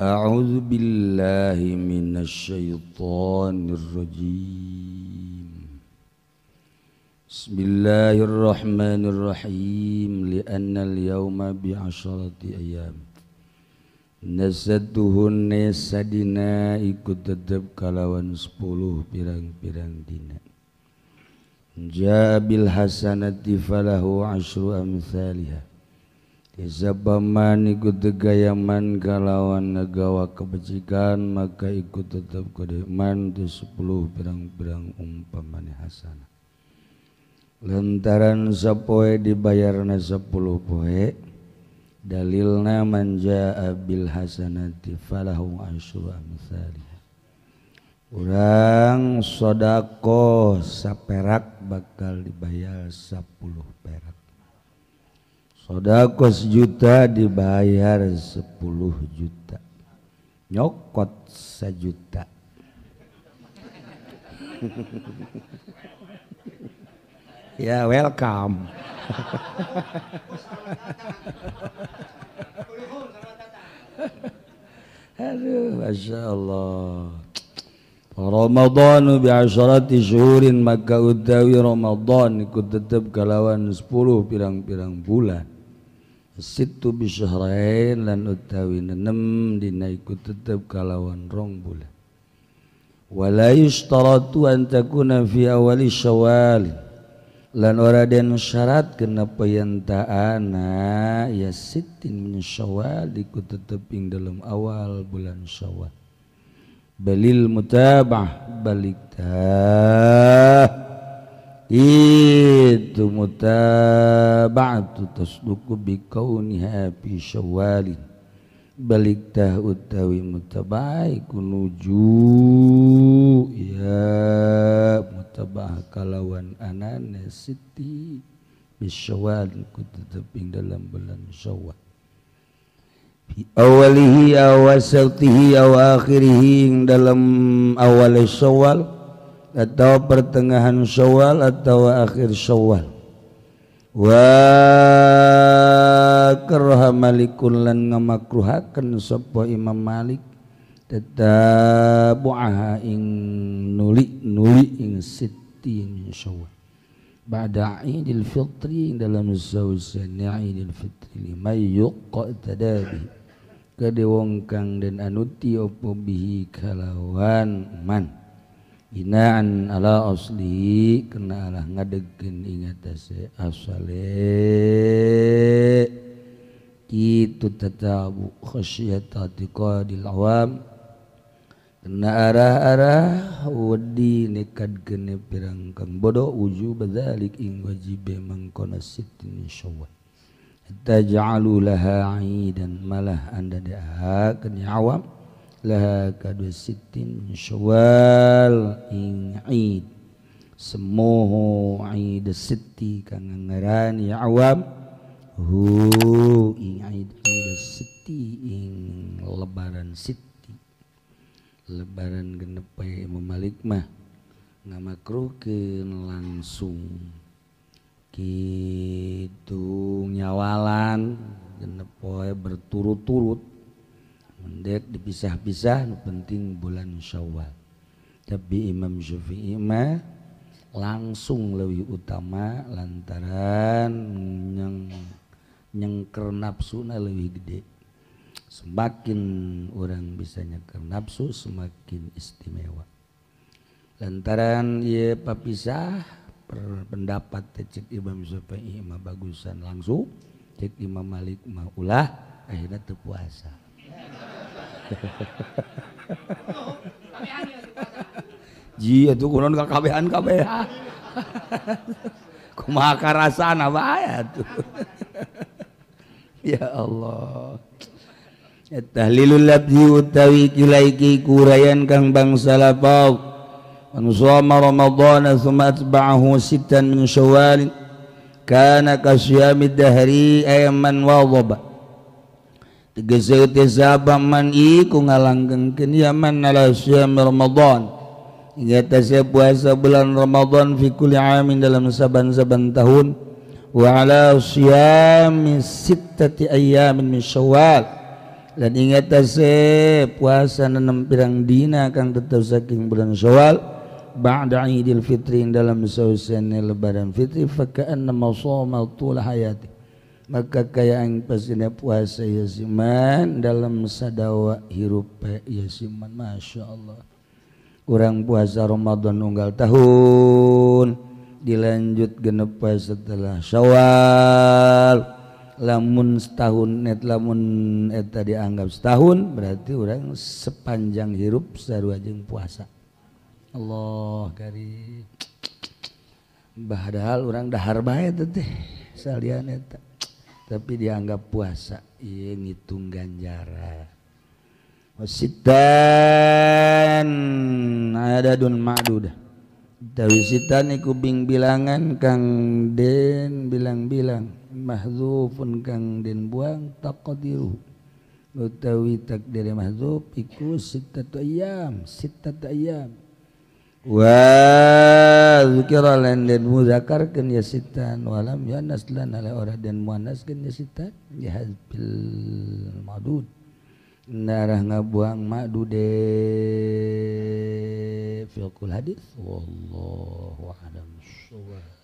A'udzu billahi minasyaitonir rajim. Bismillahirrahmanirrahim. Li'anna al-yawma bi'asharati ayyam. Nasaduhun sadina ikut tetep kalawan 10 pirang-pirang dina. Jaa bil hasanati falahu asyru amsalihah. Sabaman ikut tegayaman kalawan nagawa kebajikan maka ikut tetap kedeman di 10 pirang-pirang umpamane hasanah. Lantaran sapoe dibayarna 10 poe, dalilna man jaa bil hasanati falahu asyru amsalihah. Urang sedekah saperak bakal dibayar 10 perak. Sedekah sejuta dibayar 10 juta. Nyokot sejuta. Ya welcome. Aduh, Masya Allah. Ramadhanu bi'asyarati syuhurin, maka utawi Ramadan ikut tetep kalawan 10 pirang-pirang bulan. Situ bisyahrain lan utawi 6 dina ikut tetep kalawan 2 bulan. Wala yushtaratu an takuna fi awali syawal, lan ora den syarat kenapa yen ta'ana ya sitin min syawal ikut tetep ing dalam awal bulan Syawal. Balil mutabah balik tah itu mutaba'atu tasduku bikauniha fi syawalin, balik tah utawi mutabah iku nuju ya mutabah kalawan anane siti bisyawal ku tetep ing dalam bulan Syawal. Fi awalihi aw wasatihi aw akhirihi, ing dalam awal Syawal atau pertengahan Syawal atau akhir Syawal. Wa karaha Malikun lan ngamakruhaken sapa Imam Malik tatabu'aha ing nuli-nuli ing sittin Syawal ba'da Idul Fitri, dalam sausane Idul Fitri limay yuqtada bihi kade wong kang den anuti apa bihi kalawan man binaan ala asli kena alah ngadegkeun ing atase asale kitu tatabu khasyata tiqadil awam, kena arah-arah wedi nekadkeun pirang kang bodoh wujub dzalik ing wajibe mangkono sitin Syawal. Taj'alu laha 'aidan, malah anda daakeun awam laha kadu sitin Syawal ing aid semoho aid siti kang ngarani awam hu ing aid siti ing lebaran siti lebaran genep bae Imam Malik mah ngamakruhkeun langsung kitu nyawalan genep poe berturut-turut mendek dipisah-pisah nu penting bulan Syawal. Tapi Imam Syafi'i mah langsung lebih utama lantaran nyengker nafsuna lebih gede. Semakin orang bisa nyeker nafsu semakin istimewa. Lantaran ieu papisah pendapat cek Imam Syafi'i mah bagusan langsung, cek Imam Malik mah ulah, akhirnya teu puasa. Ji atuh kunaon kakabehan kabeh. Kumaha karasana bae atuh. Ya Allah. Tahlilul labdi utawi kilaiki kurayan kang bangsa lapau. Man shoma Ramadhana tsumma atba'ahu sittan min Syawal kana kasyamid dahri ayman wadhaba. Tegese teh man iku ngalanggengkeun ya man ala syam Ramadan ing atase puasa bulan Ramadan fi kulli amin dalam saban-saban tahun wa ala siyami sittati ayyamin min Syawal Lan ingat tase puasa 6 pirang dina kang tetep saking bulan Syawal ba'da Idul Fitri dalam sausene lebaran fitri faka'annama shoma tul hayati maka kaya ang pasina puasa ya siman dalam sadawa hirup ya siman. Masya Allah urang puasa Ramadan unggal tahun dilanjut genep setelah Syawal lamun setahun net lamun eta dianggap setahun berarti orang sepanjang hirup sarua jeung puasa. Allah karim. Padahal orang dahar bae teh salian eta tapi dianggap puasa ieu ngitung ganjaran. Wasitan adadun ma'dudah. Tawisitan iku bing bilangan kang den bilang-bilang mahdzufun kang den buang taqdiru utawi takdir mahdzuf iku sittatu ayyam sittatu ayyam wa dzikra lan den mudzakarkeun ya sitan walam yanas lan ala ora den muannaskeun ya sitan ya bil madud narah ngabuang madude fiqhul hadis wallahu a'lam bissawab.